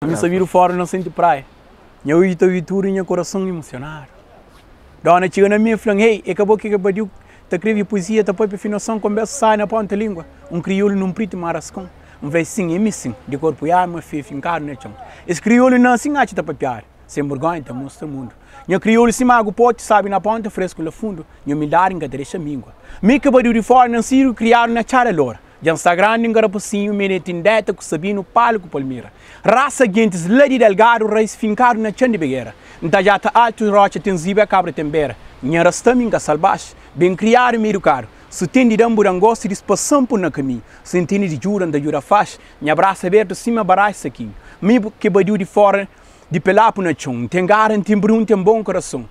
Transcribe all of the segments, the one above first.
Mi sabidu fora na senti praia Nha odju ta obi tudu nha korason imusionadu Dona txiga na mi e fla-m, Ei, e ka bo ki ka badiu Ta krebi puizia, ta papia finason Konbersa sai na ponta lingua Un kriolu nun priti ma raskon N fla, Sin, e mi sin Di korpu i alma fe finkadu na txon Es kriolu nasi N atxa ta papiadu Sen burgonha ta mostra mundu Nha kriolu sima agu poti Sabi na ponta, fresku la fundu Nha umildadi N ka ta dexa mingua Mi ka badiu di fora Nansidu i kriadu na Txada Lora Dja N sta grandi, N ka rapasinhu, Mene Tindeta ku Sabinu, Palu ku Palmira. Rasa gentis la di Delgadu, rais finkadu na txan di Begera. N ta djata altu, rotxa ten ziba, kabra ten bera. Nha rasta mi N ka salbaxi, ben kriadu mi edukadu. Su ten di da-m bu da-m gostu, dispasa-m pun na kaminhu. Su N tene di djuda, N ta djuda faxi. Nha brasa abertu sima baraxi sakinhu. Mi ke badiu di fora, di pelapu na txon. N ten gara, N ten briu, N ten bon kurason.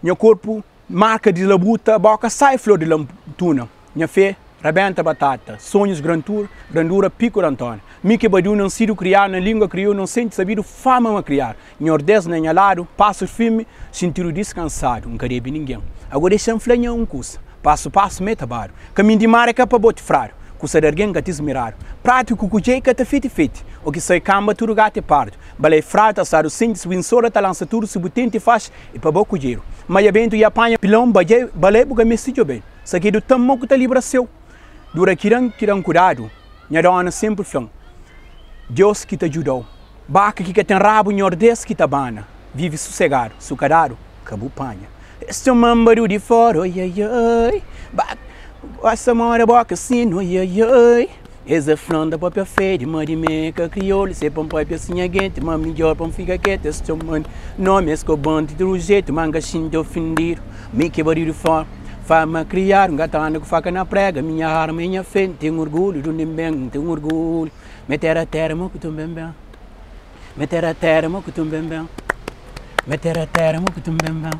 Nha korpu marka di labuta, boka sai flor di lantuna. Nha fé rabenta batata, sonhus grantur, grandura piku d'Antónia. Mi ki badiu nansidu kriadu na lingua kriolu nosenti sabidu fama ma kriadu. Nhordés na nha ladu, pasu firmi, xintidu diskansadu, N ka debe ningen. Ago dexa-m fla nha un kusa, pasu pasu mé ta badu. Kaminhu di mar é ka pa boti fradu, kusa di argen ka tismiradu. Pratiku ku djei ka ta fiti fiti, o ki sai kanba tudu gatu é pardu. Balai fradu ta stadu senti, si bu insora ta lansa tudu, si bu tenti faxi é pa bo kudjedu. Ma dja bentu dja panha pilon, badjai balai bu ka meste djobe. Sakedu tan mau ku ta libra seu. Dura kiran kiran kudadu nha dona senpri flan Deus ki ta djudau Baka ki ka ten rabu Nhordes ki ta bana Vivi susegadu su ka dadu ka bu panha Es txoman badiu di fora oi ai ai Baka gosta moda boka sinu oi ai ai Es é flan ta papia fedi ma di mi é ka kriolu Se pa N papia si nha genti ma midjor pa N fika ketu Es txoman nomi es koban di tudu jetu ma N ka xinti ofendidu Mi ki é badiu di fora Fama kriadu, N ka ta anda ku faka na prega Minha arma é nha fé, N ten orgulhu di undi N ben N ten orgulhu Me tera tera mo ku tun ben ben Me tera tera mo ku tun ben ben Me tera tera mo ku tun ben ben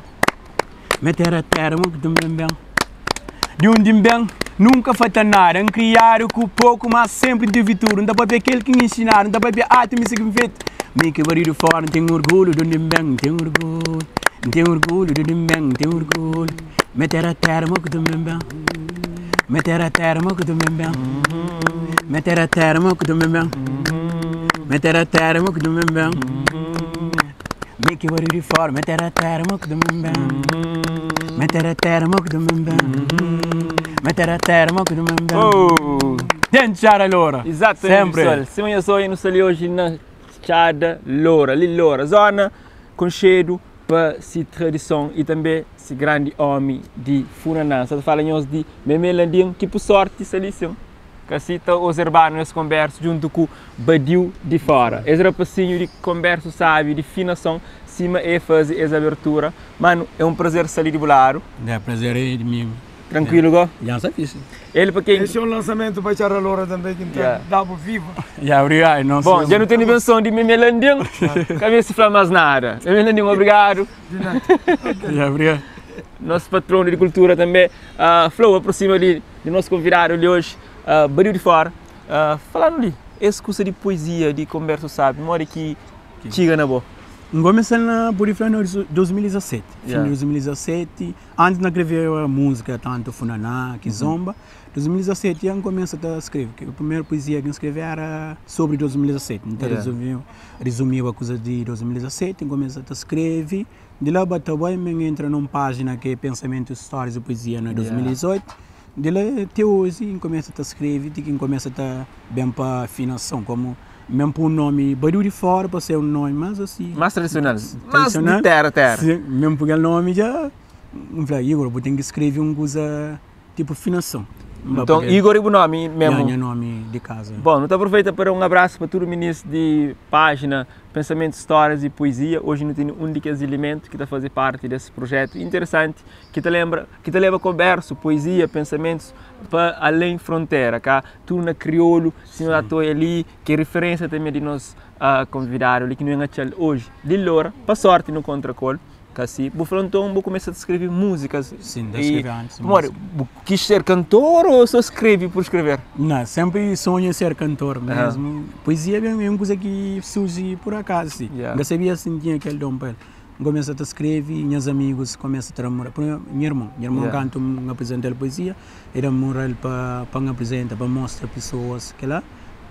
Me tera tera mo ku tun ben ben Di undi N ben, nunka falta nada N kriadu ku poku, ma senpri N tevi tudu N ta papia kel ki N inxinadu, N ta papia ati mi si ki N fetu Mi ki baridu fora, N ten orgulhu di undi N ben N ten orgulhu, N ten orgulhu di undi N ben N ten orgulhu Me tera tera mo ku tu ben ben Me tera tera mo ku tu ben ben Me tera tera mo ku tu ben ben Me tera tera mo ku tu ben ben Mi ki baridu di fora Me tera tera mo ku tu ben ben Me tera tera mo ku tu ben ben Me tera tera mo ku tu ben ben Oh! Dentro Txada Loura Exatamente, Sempre. pessoal. Sima nhos oia, nu sta li oji na Txada Loura, li Loura, zona konxedu pa si tradison y tanbe si grandi omi di funaná. Sa ta fala nhos di Meme Landim ki pu sorti sta li sin ka si ta ozerbanu nes konbersu djuntu ku Badiu di Fora. Es rapasinhu di konbersu sabi, di finason sima e fazi es abertura. Manu, é un prazer sta li di bu ladu. É, prazer é di mi. Trankuilu go? Ya, sta fixi. El pa ken. Esse é um lançamento pa Txada Loura também ki N ta da-bu viva. Ya, obrigado. Nós Bom, dja nu tene benson di Meme Landim, ka meste fla más nada. Meme Landim, obrigado. Di nada. Ya, obrigado. Nos patrono di kultura tanbe. Uh, Flou, aproxima li di nos konvidadu li oji, uh, Badiu di Fora. Uh, Fala-nu li, es kusa di poezia, di konbersu sabi, modi ki txiga na bo? N kumesa na pode fla na 2017, fin di 2017, Antis na kreveba múzika tantu funaná, kizomba, 2017 N kumesa ta skrebe. Ki primeru puezia ki N skrebe éra sobri 2017. N ta rezumiba kuzas di 2017, N kumesa ta skrebe. Di la ba ta bai, mi N entra nun pájina ki é Pensamentus, Stórias y Puezia na 2018. Di la te oji N kumesa ta skrebe ti ki N kumesa ta ben pa afinason, komu N ben pui un nomi Badiu di Fora pa ser un nomi más asi. Más tradisional. Más di téra téra. Sin, N ben pui kel nomi dja, N fla, Igor, bu ten ki skrebe un kuza tipu finason. Nton, Igor é bu nomi memu? Ya, nha nomi di kaza. Bon, nu ta aproveita pa da un abrasu pa tudu minis di pájina Pensamentus, Stórias y Poezia. Oji nu tene un di kes ilimentu ki ta faze parti des prujetu interesanti ki ta lenbra, ki ta leba konbersu, poezia, pensamentus pa alén frontera, ka tudu na kriolu, sima ta oia li, ki é referensia tanbe di nos konvidadu li ki nu ben atxa-l oji di Lora, pa sorti nu kontra ku el. Ka si? Bu fla nton bu kumesa ta skrebe múzikas. Sin, ta skrebe antis múzika. Pamodi? Bu kis ser kantor ô sô skrebe pur skrever? Nau, senpri sonha ser kantor mesmu. Poezia ben é un kuza ki surji pur akazu si. N ka sabia si N tinha kel don pa el. N kumesa ta skrebe, nhas amigus kumesa ta da-m moral. Primeru, nha irmon. Nha irmon kantu N aprizenta-l poezia, el da-m moral pa N aprizenta, pa N mostra pesoas kila.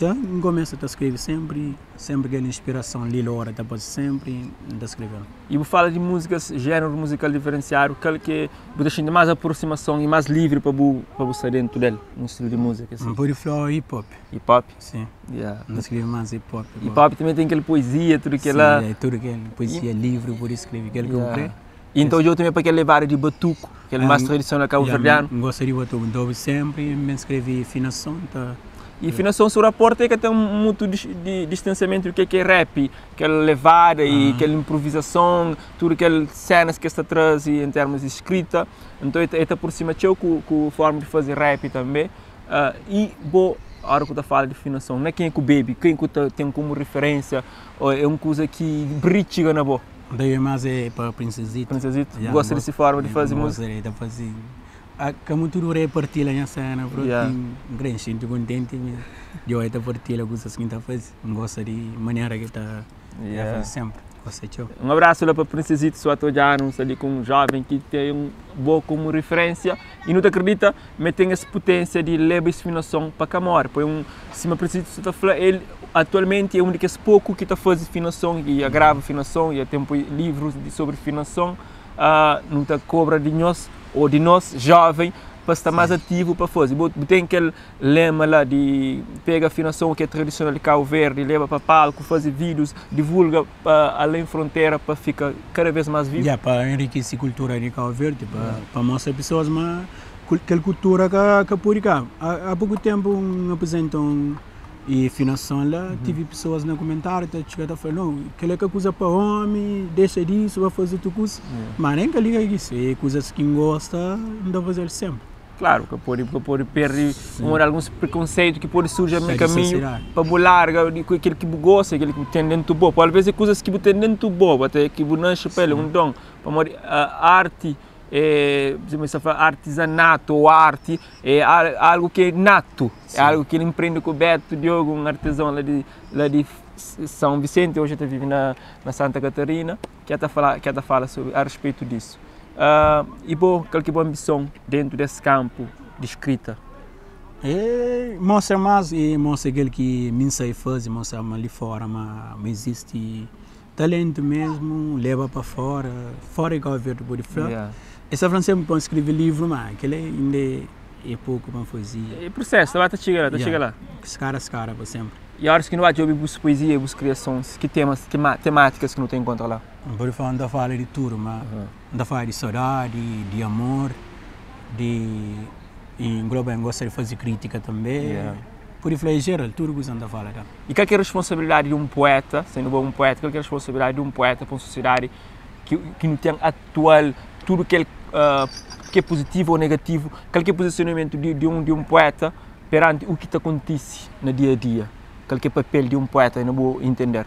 Ta N kumesa ta skrebe sempri, sempri kel inspirason li lora ta parse sempri N ta skrebe-l. I bu fala di múzikas, jéneru muzikal diferensiadu, kal ki bu ta xinti más aproximason i más livri pa bu pa bu sta dentu del, un stilu di múzika si? N pode fla hip hop. Hip hop? Sim. Yeah. N ta skrebe más hip hop. Hip hop tanbe ten kel poezia, tudu kel-la. Sim, tudu kel poezia livri, bu pode skrebe kel ki bu kre. I N ta odja-u tanbe pa kel levada di batuku, kel más tradisional kabuverdianu. N gosta di batuku, N ta obi sempri, N ben skrebe finason, N ta. I finason su raportu e ka ten mutu di distansiamentu di ke ki é rap, kel levada i kel improvizason, tudu kel senas ki es ta traze en termus di skrita, nton e ta aprosima txeu ku forma di faze rap tanbe. I bo, ora ku ta fala di finason, na kenha ku bebe, ken ku ta ten komu riferensia o é un kuza ki bri txiga na bo? N ta bebe mas é pa Princezito. Princezito? Bu gosta di si forma di faze múzika? N gosta, el ta faze Ka mutu dura e partila nha sena propi N kre N xinti kontenti di oja ta partila kusas ki N ta faze N gosta di manera ki ta faze senpri gosta txeu. Un abrasu la pa Princesito Sua ta odjanu, N sta li ku un joven ki ten bo komu riferensia i nu ta kridita ma el ten es putensia di leba es finason pa ka more poi un sima Princesito sa ta fla el atualmenti é un di kes poku ki ta faze finason i agrava finason i el ten poi livrus sobri finason. Nu ta kobra di nhos ô di nos jóven pa sta más ativu pa faze. Bu ten kel lema la di pega afinason ki é tradisional di Kabu Verdi, leba pa palku, faze vídius, divulga pa alén frontera pa fika kada vez más vivu. Ya, pa enrikisi kultura di Kabu Verdi, pa mostra pesoas ma kel kultura ka pode kaba. A poku ténpu N aprizenta un E finason la, tive pessoas na kumentáriu ta txiga ta fla, no, kel-la é ka kuza pa ómi, dexa disu, ba faze otu kuza. Má nen ka liga disu, é kuzas ki N gosta, N ta faze-l sénpri. Klaru, ka pode, ka pode perde un alguns prekonseitu ki pode surji na kaminhu pa bu larga di kel ki bu gosta, kel ki bu ten dentu bo. Alvês é kuzas ki bu ten dentu bo, até ki bu nasce pa el, é un don. Pamodi arti é, sima es ta fla, artizanatu ô arti é algu ki é nato, é algu ki N prende ku Beto Diogo, un artezon la di la di São Vicente, oji el ta vive na na Santa Catarina, ki el ta fala ki el ta fala sobri a respeito disu. I bo, kal ki é bu anbison dentu des kanpu di skrita? É mostra mas, é mostra kel ki mi N sabe faze, mostra ma li fora ma izisti Talentu mesmu, leba pa fora, fora di Cabo Verde pode fla. Yeah. Es ta fla-m sempre pa N skrebe livru, ma kel-la inda é poku pa N faze. É prosesu, ta ba ta txiga la, ta txiga la. Skada skada pa sempre. I óras ki nu ba djobe bus poezia i bus kriasons, ki temas, ki temátikas ki nu ta inkontra la? N pode fla, N ta fala di tudu, ma N ta fala di sodadi, di amor, di engloba, N gosta di faze krítika tanbe. Pode fla é jeral, tudu kuza N ta fala da. I kal ki é responsabilidadi di un pueta, sendu bo un pueta, kal ki é responsabilidadi di un pueta pa un sosiedadi ki ki nu ten atual, tudu kel ki é puzitivu ô negativu, kal ki é puzisionamentu di di un di un pueta peranti u ki ta kontisi na dia a dia? Kal ki é papel di un pueta na bu entender?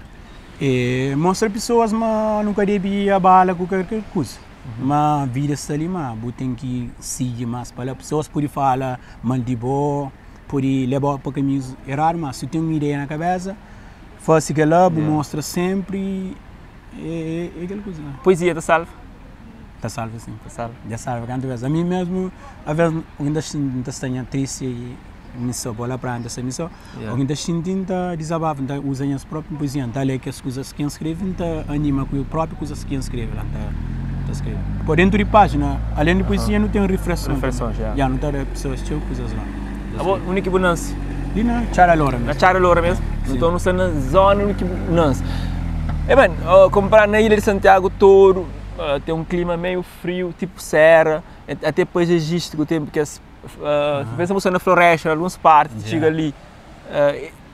É mostra pesoas ma nu ka debe abala ku kalker kuza, ma vida sta li ma bu ten ki sigi mas pa la. Pesoas pode fala mal di bo, pode leba-u pa kaminhus eradu, ma si bu ten un ideia na kabesa, fase kel-la, bu mostra senpri, é kel kuza la. Poezia ta salva? Ta salva sin. Ta salva. Dja salva kantu bes. Ami mesmu, aves N ta xinti, N ta sta nha tristi, mi so, bo la praia N ta sta mi so, o ki N ta xinti N ta dizabafa, N ta uza nhas propi poezia, N ta lé kes kuzas ki N skrebe, N ta anima ku propi kuzas ki N skrebe la, N ta skrebe. Po dentu di pajina, alen di poezia nu ten rifleson. Riflesons, ya. Ya, nu ta da pesoas txeu kuzas la. Abo, undi ki bu nansi? Li na Txada Lora mesmu. Na Txada Lora mesmu? Si. Nton nu sta na zona undi ki bu nansi. E ben, konparadu na ilha di Santiagu todo, ten un klima meiu friu, tipu sera, ate paizajistiku ten kes, pensa bu sta na floresta na alguns parti, txiga li,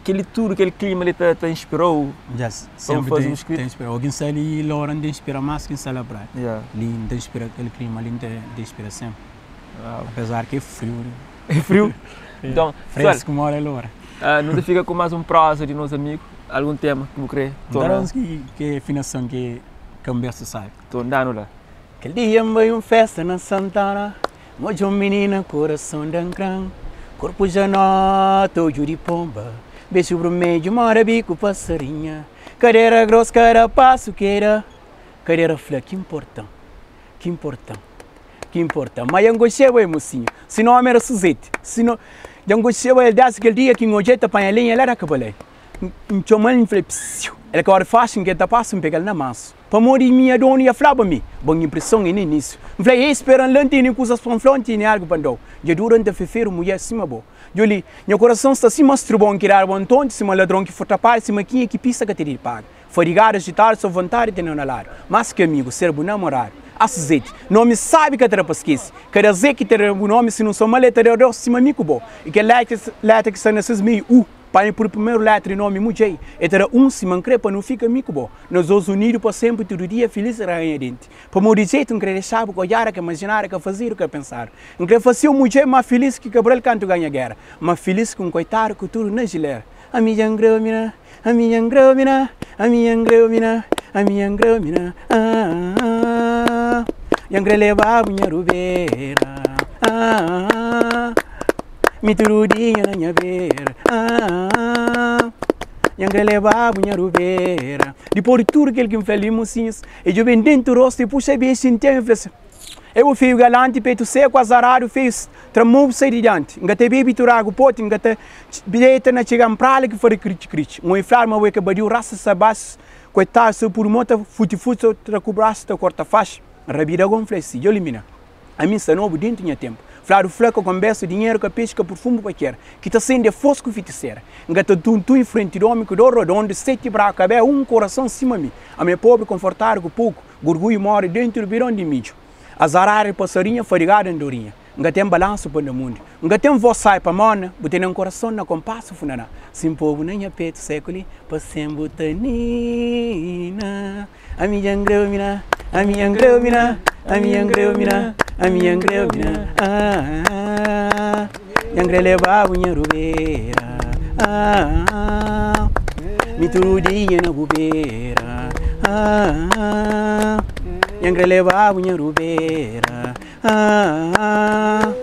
Kel-li tudu, kel klima li ta inspira-u pa bu faze un skrita? Ta inspira. Ô ki N sta li Lora N ta inspira más ki N sta la Praia. Li N ta inspira, kel klima li N ta inspira sénpri. Apezar ki é friu. É friu? Nton, Fresku mora é Lora. Nu ta fika ku más un próza di nos amigu. Algun tema ki bu krê torna? N ta da-s ki é finason ki kanbersu sabi. Nton, da-nu la. Kel dia N bai un fésta na Santana. N odja un minina korason da-m kran Korpu dja nota, odju di ponba Beju brumedju moda biku pasarinha Kadera gros kada pasu ke da Kadera fla ki nporta-m, ki nporta-m, ki nporta-m Ma ya N konxeba e mosinhu Si nomi era Suzeti Si no. Dja N konxeba el désdi kel dia ki N odja-l ta panha lenha la da kabalé. N txoma-l N fla-l, Psiu! El kóre faxi, N kenta pasu, N pega-l na mansu. Pamodi mi nha dónu dja flaba mi, Bon inpreson é na inísiu. N fla, Ei, spera-m la, N tene kuzas pa N fla-u, N tene algu pa N da-u. Dja dura N ta feferu mudjer sima bo. Dja li, nha korason sta sima strubon ki dadu antonti, sima ladron ki furta padja, sima kinha ki pisa ka tene di paga. Fadigadu, ajitadu, so vontadi tene-u na ladu. Más ki amigu, ser bu namoradu. Ah, Suzete, nomi sabi ka ta da pa skese. Kada ze ki ta da bu nomi, si nu soma letra da dos sima mi ku bo. I kel letra ki sta na ses meiu, U. Pa mi pur primeru letra di nomi mudjei, e ta da un sima N kre pa nu fika mi ku bo. Nos dos unidu pa senpri tudu dia filis rainha denti. Pamodi jetu N kre dexa-bu ka odjadu ka imaginadu ka fazedu ka pensadu. N kre fase-u mudjei ma filis ki Kabral kantu ganha gera, ma filis ki un koitadu ku tudu na jilera. Ami dja N kreu mina, ami dja N kreu mina, ami dja N kreu mina, ami dja N kreu mina, ah, dja N kre leba-bu nha rubera, ah. Mi tudu dia na nha bera ah, Nha N kre leba-bu nha rubera. Dipôs di tudu kel ki N fla li, mosinhus, e djobe-m dentu rostu, e puxa bexu N ten, e fla si, E bu feiu galanti, petu seku, azaradu, feiu, tra mô bu sai di dianti. N ka ta bebe tur agu poti, N ka ta deta na txiga-m prala ki fari kritxi-kritxi. N oi fladu ma bo é ka badiu, rasta sa baxu, koitadu, so pudu mô ta futi-futi, so tra ku brasu ta korta faxi. Rabida go N fla si, djo li mina. Ami sta nobu dentu nha tenpu. Fladu fla ka konbersu, dinheru ka pexi, ka purfumu pa kera. Ki ta sende é fosku i fitisera. N ka ta tuntunhi frenti di omi ku dor rodondu, seti braku kabé, un korason sima mi. Ami é pobri konfortadu ku poku, gurguiu mori dentu di bidon di midju. Azaradu di pasarinha, fadigadu andorinha. N ka ten balansu pa nda mundu. N ka ten vos sai pa mona, bu tene-m korason na konpasu funaná. Si N po-bu na nha petu seku li, pa sen bu ta nina. Ami dja N kreu mina, ami dja N kreu mina, ami dja N kreu mina, ami dja N kreu mina, ah, dja N kre leba-bu nha rubera, ah, mi tudu dia na bu bera, ah, dja N kre leba-bu nha rubera, ah,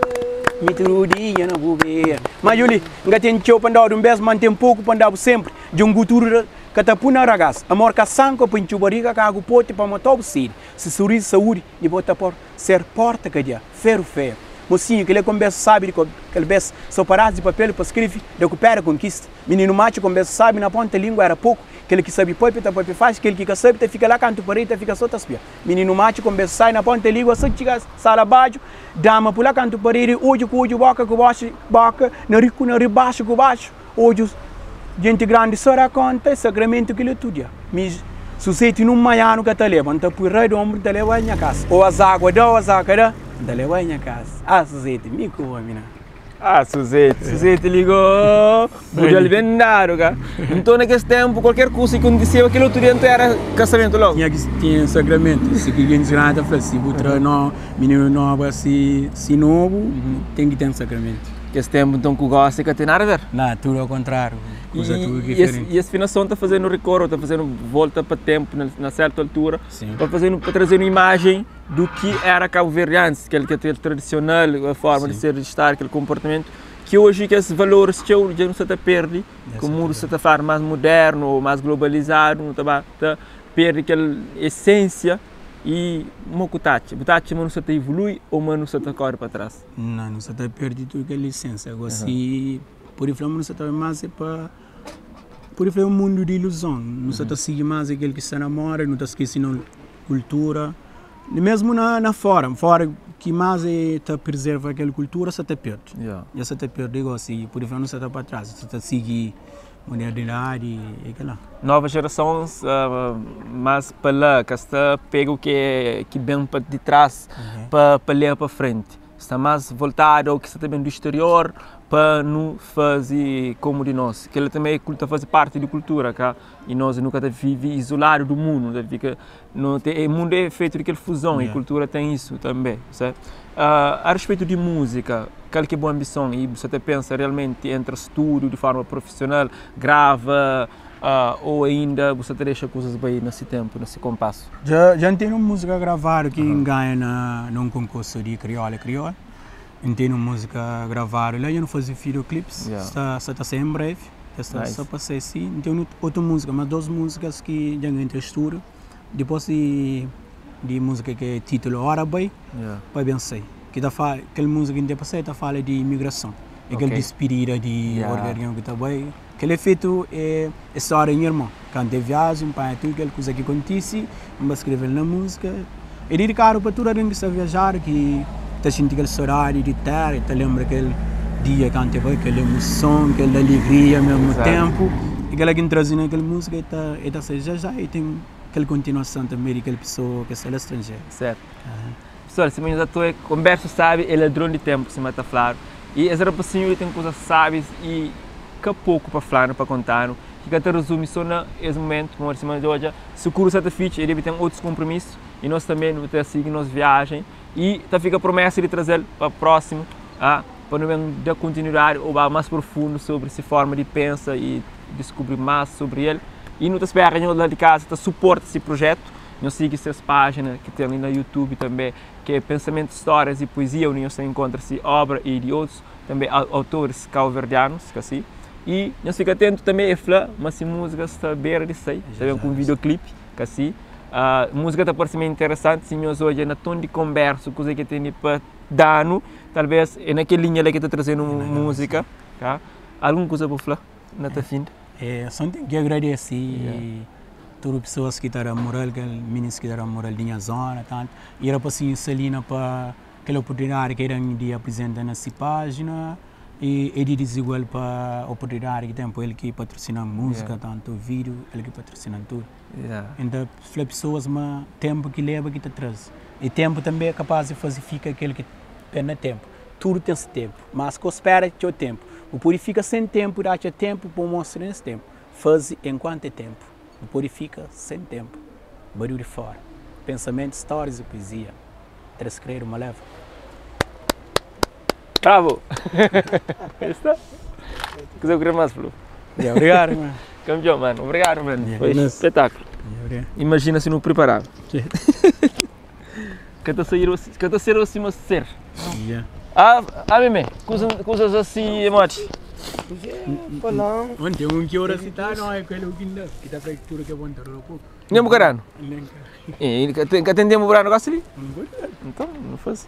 mi tudu dia na bu bera. Ma Juli, N ka ten txeu pa N da-u di un bes, ma N ten poku pa N da-bu senpri. Dja N gutudu Ka ta pu na ragás. Amor ka sanka pa intxu bariga ka agu poti pa matau bu sedi. Si surizu saúdi di bo ta por ser porta kadia feru feru. Mosinhu kel é konbersu sabi di kel bes so padás di papel pa skrivi da ku pera konkista. Mininu matxu konbersu sabi na ponta lingua era poku kel ki sabi papia ta papia faxi kel ki ka sabi ta fika la kantu paredi ta fika so ta spia. Mininu matxu konbersu sai na ponta ligua so txiga sala badju dama pula kantu paredi odju ku odju boka ku boka nari ku nari baxu ku baxu. Odju jenti grandi só da konta é sakramentu ki otu dia mi suseti nun manhanu ka ta leba N ta pui rai di onbru N ta leba el nha kasa ô azágua da ô azágua ka da N ta leba el nha kasa ah suseti mi ku bo mi na. Ah suseti suseti ligou bu dal ben dadu ka nton na kes tenpu kualker kusa ki kontiseba kel otu dia nton era kasamentu logu. Tinha ki tinha sakramentu si ki gentis grandi ta fla si bu tra no mininu nobu si si nobu ten ki ten sakramentu. Kes ténpu nton ku gósi ka ten nada a ver. Na, tudu ao kontráriu, kuza tudu diferenti. I es finason ta faze-nu rikor, ta faze-nu volta pa ténpu na sértu altura, pa faze-nu, pa traze-nu imajen du ki éra Kabu Verdi antis, kel kel tradisional, forma di ser, di star, kel konportamentu, ki oji kes valoris txeu dja nu sta ta perde, ku mundu sta ta fladu más mudérnu ô más globalizadu, nu ta ba ta perde kel esénsia i mo ku ta atxa? Bu ta atxa ma nu sta ta ivolui ô ma nu sta ta kóre pa tras? Não, nu sa ta perde tudu kel lisensa. Gosi, pode fla ma nu sa ta bai más é pa. Pode fla é un mundu di iluzon. Nu sa ta sigi más é kel ki sta na moda, nu ta skese nos kultura. Mesmu na fóra, fóra ki más e ta prezerva kel kultura sa ta perde. Dja sa ta perde gosi, pode fla nu sa ta pa tras, sa ta sigi modernidadi e kila. Nova jerasons más pa la ka sta pega u ki ben pa di tras pa leba pa frenti. Sta más voltadu ao ki sta ta ben di exterior pa nu faze komu di nos. Kel-la tanbe é ta faze parti di kultura, ka? I nos nu ka ta vive izoladu di mundu, nu ta fika, nu ten, mundu é fetu di kel fuzon i kultura ten isu tanbe, sertu? A respetu di múzika, kal ki é bu anbison i bu sa ta pensa realmenti entra studu di forma profisional, grava Ou ainda bu sta ta dexa kuzas bai na si tenpu, na si konpasu? Dja N tene un múzika gravadu ki N ganha na un konkursu di Kriola Kriol. N tene un múzika gravadu la, dja nu faze videoclips, sta ta sai en brevi, dja sta sa pa sai si. N tene otu múzika, mas dos múzikas ki dja N entra studu, dipôs di múzika ki é titulu Ora Bai, pa ben sai. Ki ta fala, kel múzika ki N ten pa sai ta fala di imigrason. É kel dispidida di orga algen ki ta bai. Kel efeitu é stória di nha irmon. Kantu é viajen, N panha tudu kel kuza ki kontise, N ba skrebe-l na múzika. É didikadu pa tudu algen ki sta viajadu, ki ta xinti kel sodadi di téra i ta lenbra kel dia kantu é bai, kel emoson, kel alegria mésmu ténpu. I kel-la ki N traze na kel múzika e ta e ta sai já-já i ten kel kontinuason tanbê di kel pesoa ki sta la stranjeru. Sértu. Pessoal, sima nhos atoa, konbersu sabi é ladron di ténpu, sima ta fladu. I es rapasinhu li ten kuzas sabis i ka poku pa fla-nu, pa konta-nu, ki ka ta rezumi so na es mumentu, pamodi sima nhos odja, sukuru sa ta fitxa, e debe ten otus konpromisu, i nos tanbe nu ta sigi nos viajen i ta fika promesa di traze-l pa prósimu, a pa nu ben da kontinuidadi ô ba más profundu sobri se forma di pensa i diskubri más sobri el. I nu ta spera nhos la di kaza ta suporta se projetu. Nhos sigi ses pájina ki ten li na YouTube tanbe, ki é Pensamentu, Stórias i Poezia, undi nhos ta inkontra si obra i di otus tanbe autoris kauverdianus, ka si? I nhos fika atentu tanbe, e fla ma si múzika sta bera di sai, ta ben ku un videoclip, ka si? Múzika ta parse ma é interesanti, si nhos odja na ton di konbersu kuze ki tene pa danu, talvez é na kel linha la ki ta trazenu múzika, ka? Algun kuza bu fla na ta finda? É, só N ten ki agradese tudu pesoas ki ta da mural, kel minis ki ta da mural di nha zona, tantu, i rapasinhu Salina pa kel oportunidadi ki el da-m di aprizenta na si pájina i Edi Dizigual pa oportunidadi ki ten pa el ki patrosina-m múzika, tantu vídiu, el ki patrosina-m tudu. N ta fla pesoas ma ténpu ki leba ki ta traze i ténpu tanbe é kapaz di faze fika kel ki ten na ténpu. Tudu ten si ténpu, mas ka bu spera txeu ténpu. Bu pode fika sen ténpu di atxa ténpu pa bu mostra nes ténpu. Faze enkuantu é ténpu. Bu pode fika sen ténpu. Badiu di fora. Pensamentu, stórias i puezia. 3 kredu ma leva. Bravo! Sta? Kuze bu kre mas flu? Yeah, obrigado, man. Campeão, mano. Obrigado, mano. Yeah, Foi espetáculo. Yeah, Imagina se não preparado. Ka ta sair ka ta ser assim mas ser. Yeah. Ah, ah meme, coisas assim, emote. Falão. Ontem um que ora se tá, não é aquele que ainda que tá feito tudo que é bom tá pouco. Nem bucarano. Nem E ka tem tempo para negócio ali? Não Então, não faz.